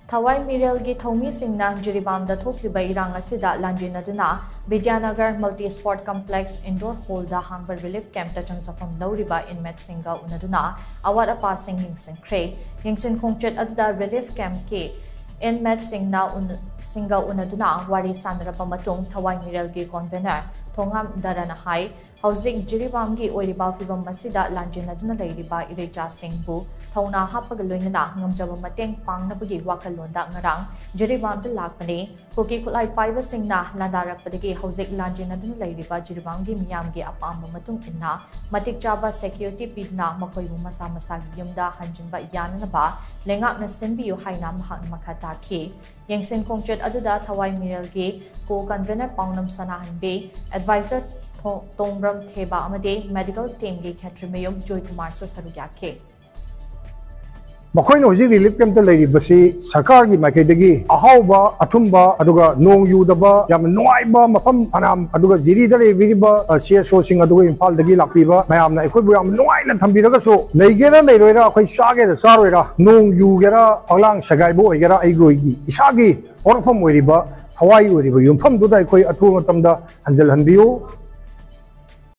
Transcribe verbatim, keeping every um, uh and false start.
ꯊꯋꯥꯏ ꯃꯤꯔꯦꯜꯒꯤ ꯊꯧꯃꯤꯁꯤꯡꯅ ꯖꯤꯔꯤꯕꯥꯝꯗ ꯊꯣꯛꯂꯤꯕ ꯏꯔꯥꯡ ꯑꯁꯤꯗ ꯂꯥꯟꯖꯦꯟꯅꯗꯨꯅ ꯕꯤꯗ꯭ꯌꯥꯅꯒꯔ ꯃꯜꯇꯤ ꯁ꯭ꯄꯣꯔꯠ ꯀꯝꯄ꯭ꯂꯦꯛꯁ ꯏꯟꯗꯣꯔ ꯍꯣꯜꯗ ꯍꯥꯡꯕ ꯔꯤꯂꯤꯐ ꯀꯦꯝꯞꯇ ꯆꯪꯖꯐꯝ ꯂꯧꯔꯤꯕ ꯏꯟꯃꯦꯠꯁꯤꯡꯒ ꯎꯅꯗꯨꯅ ꯑꯋꯥꯠ ꯑꯄꯥꯁꯤꯡ ꯌꯦꯡꯁꯤꯟꯈ꯭ꯔꯦ꯫ ꯌꯦꯡꯁꯤꯟ ꯈꯣꯡꯆꯠ ꯑꯗꯨꯗ ꯔꯤꯂꯤꯐ ꯀꯦꯝꯞꯀꯤ ꯏꯟꯃꯦꯠꯁꯤꯡꯅ ꯎꯟ-, ꯁꯤꯡꯒ ꯎꯅꯗꯨꯅ ꯋꯥꯔꯤ ꯁꯥꯟꯅꯔꯕ ꯃꯇꯨꯡ ꯊꯋꯥꯏ ꯃꯤꯔꯦꯜꯒꯤ ꯀꯣꯟꯚꯦꯅꯔ ꯊꯣꯉꯥꯝ ꯗꯔꯅ ꯍꯥꯏ, ꯍꯧꯖꯤꯛ ꯖꯤꯔꯤꯕꯥꯝꯒꯤ ꯑꯣꯏꯔꯤꯕ ꯐꯤꯕꯝ ꯑꯁꯤꯗ ꯂꯥꯟꯖꯦꯟꯅꯗꯨꯅ ꯂꯩꯔꯤꯕ ꯏꯔꯩꯆꯥꯁꯤꯡꯕꯨ ꯊꯧꯅꯥ ꯍꯥꯞꯄꯒ ꯂꯣꯏꯅꯅ ꯉꯝꯖꯕ ꯃꯇꯦꯡ ꯄꯥꯡꯅꯕꯒꯤ ꯋꯥꯈꯜꯂꯣꯟꯗ ꯉꯔꯥꯡ ꯖꯤꯔꯤꯕꯥꯝꯗ ꯂꯥꯛꯄꯅꯤ꯫ ꯀꯨꯀꯤ ꯈꯨꯠꯂꯥꯏ ꯄꯥꯏꯕꯁꯤꯡꯅ ꯂꯥꯟꯗꯥꯔꯛꯄꯗꯒꯤ ꯍꯧꯖꯤꯛ ꯂꯥꯟꯖꯦꯟꯅꯗꯨꯅ ꯂꯩꯔꯤꯕ ꯖꯤꯔꯤꯕꯥꯝꯒꯤ ꯃꯤꯌꯥꯝꯒꯤ ꯑꯄꯥꯝꯕ ꯃꯇꯨꯡ ꯏꯟꯅ ꯃꯇꯤꯛ ꯆꯥꯕ ꯁꯦꯀ꯭ꯌꯨꯔꯤꯇꯤ ꯄꯤꯗꯨꯅ ꯃꯈꯣꯏꯕꯨ ꯃꯁꯥ ꯃꯁꯥꯒꯤ ꯌꯨꯝꯗ ꯍꯟꯖꯤꯟꯕ ꯌꯥꯅꯅꯕ ꯂꯩꯉꯥꯛꯅ ꯁꯤꯟꯕꯤꯌꯨ ꯍꯥꯏꯅ ꯃꯍꯥꯛꯅ ꯃꯈꯥ ꯇꯥꯈꯤ꯫ ꯌꯦꯡꯁꯤꯟ ꯈꯣꯡꯆꯠ ꯑꯗꯨꯗ ꯊꯋꯥꯏ ꯃꯤꯔꯦꯜꯒꯤ ꯀꯣ ꯀꯟꯚꯦꯅꯔ ꯄꯥꯎꯅꯝ ꯁꯅꯥꯍꯟꯕꯤ, ꯑꯦꯗꯚꯥꯏꯖꯔ ꯊꯣ-, ꯇꯣꯡꯕ꯭ꯔꯝ ꯊꯦꯕ ꯑꯃꯗꯤ ꯃꯦꯗꯤꯀꯦꯜ ꯇꯤꯝꯒꯤ ꯈꯦꯇ꯭ꯔꯤꯃꯌꯨꯝ ꯖꯣꯏꯀꯨꯃꯥꯔꯁꯨ ꯁꯔꯨꯛ ꯌꯥꯈꯤ꯫ ꯃꯈꯣꯏꯅ ꯍꯧꯖꯤꯛ ꯔꯤꯂꯤꯐ ꯀꯦꯝꯞꯇ ꯂꯩꯔꯤꯕꯁꯤ ꯁꯔꯀꯥꯔꯒꯤ ꯃꯥꯏꯀꯩꯗꯒꯤ ꯑꯍꯥꯎꯕ, ꯑꯊꯨꯝꯕ, ꯑꯗꯨꯒ ꯅꯣꯡ ꯌꯨꯗꯕ, ꯌꯥꯝꯅ ꯅꯨꯡꯉꯥꯏꯕ ꯃꯐꯝ ꯐꯅꯌꯥꯝ, ꯑꯗꯨꯒ ꯖꯤꯔꯤꯗ ꯂꯩꯕꯤꯔꯤꯕ, ꯑ, ꯁꯤ ꯑꯦꯁ ꯑꯣꯁꯤꯡ, ꯑꯗꯨꯒ ꯏꯝꯐꯥꯜꯗꯒꯤ ꯂꯥꯛꯄꯤꯕ ꯃꯌꯥꯝꯅ ꯑꯩꯈꯣꯏꯕꯨ ꯌꯥꯝ ꯅꯨꯡꯉꯥꯏꯅ ꯊꯝꯕꯤꯔꯒꯁꯨ, ꯂꯩꯒꯦꯔꯥ ꯂꯩꯔꯣꯏꯔꯥ, ꯑꯩꯈꯣꯏ ꯆꯥꯒꯦꯔꯥ ꯆꯥꯔꯣꯏꯔꯥ, ꯅꯣꯡ ꯌꯨꯒꯦꯔꯥ, ꯐꯛꯂꯥꯡ ꯁꯦꯒꯥꯏꯕ ꯑꯣꯏꯒꯦꯔꯥ, ꯑꯩꯈꯣꯏꯒꯤ ꯏꯁꯥꯒꯤ ꯍꯧꯔꯛꯐꯝ ꯑꯣꯏꯔꯤꯕ, ꯊꯋꯥꯏ ꯑꯣꯏꯔꯤꯕ ꯌꯨꯝꯐꯝꯗꯨꯗ ꯑꯩꯈꯣꯏ ꯑꯊꯨꯕ ꯃꯇꯝꯗ ꯍꯟꯖꯤꯜꯍꯟꯕꯤꯌꯨ꯫